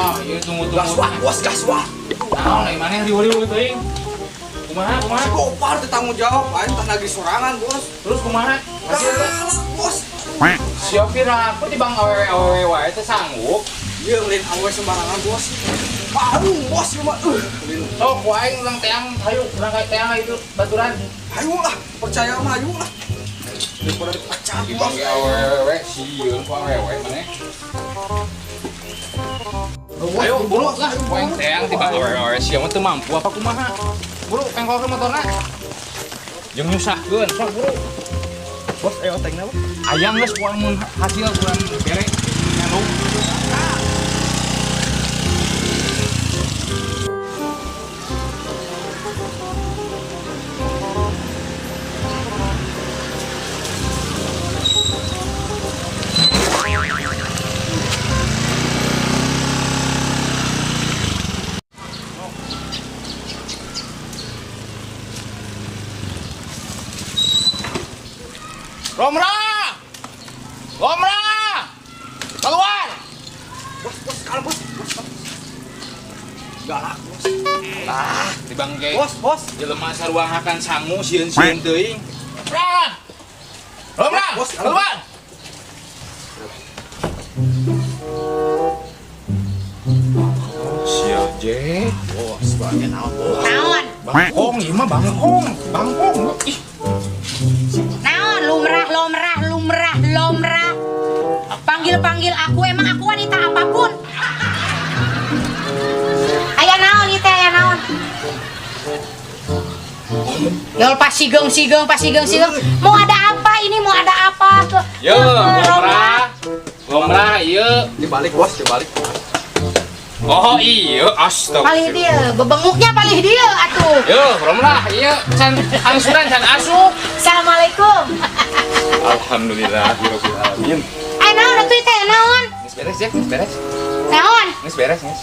Ah, ieu tunggu-tunggu. Gaswat, bos, gaswat. Naon ai maneh riweuh-riweuh teuing. Kumaha, kumaha? Gopar teu tanggung jawab, aing tah nagih sorangan, bos. Terus kumaha? Galak, bos. Siapa aku tibang awewe-awewe wae teh sanggup. Ieu lain awewe sembarangan, bos. Paung, bos, ieu mah. Lain. Sok ku aing urang teang, hayu urang ka teang itu baturan. Hayu lah, percaya mah hayu lah. Daripada dipecat, Tibang bos. ge awewe sieun ku awewe maneh. Ayo buru lah, ku aing teang tibang awewe sia mah teu mampu apa kumaha. Buru pengkolkeun motorna. Jeung nyusahkeun, sok buru. Bos, ayo otengna, bos. Ayam geus ku aing mun hasil kurang bere nyalung. Romra! Romra! Keluar! Bos, bos, kalem, bos. Bos, bos. Galak, bos. Ah, tibang ge. Bos, bos. Jelema sarua hakan sangu sieun-sieun teuing. Romra! Romra! Bos, kalem. Keluar! Sia je. Bos, banyak naon, bos. Naon? Bangkong ieu mah bangkong, bangkong. Ih, Naon? Lumrah, lumrah, lumrah, lumrah. Panggil-panggil aku, emang aku wanita apapun. Aya naon ieu teh, aya naon? Yol pas sigeng sigeng pas sigeng sigeng. Mau ada apa ini? Mau ada apa? Ke, yo, Romra. Romra ieu. Dibalik, bos, dibalik. Oh iya, astagfirullah. Palih dia, bebenguknya palih dia atuh. Yo, Romlah, iya, can angsuran can asup. Assalamualaikum. Alhamdulillah, rabbil alamin. Ay naon atuh teh naon? Geus beres ya, geus beres. Naon? Geus beres, geus.